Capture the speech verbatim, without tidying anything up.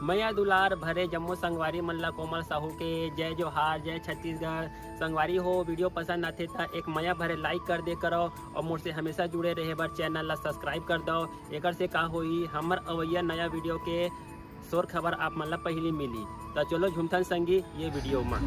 मया दुलार भरे जम्मो संगवारी मन ला कोमल साहू के जय जोहार, जय छत्तीसगढ़। संगवारी हो, वीडियो पसंद आथे त एक मया भरे लाइक कर दे करो और मोर से हमेशा जुड़े रहे बर चैनल ला सब्सक्राइब कर दो। एकर से का होई, हमर अवैया नया वीडियो के सोर खबर आप मन ला पहिली मिली। त चलो झूमथन संगी ये वीडियो मा।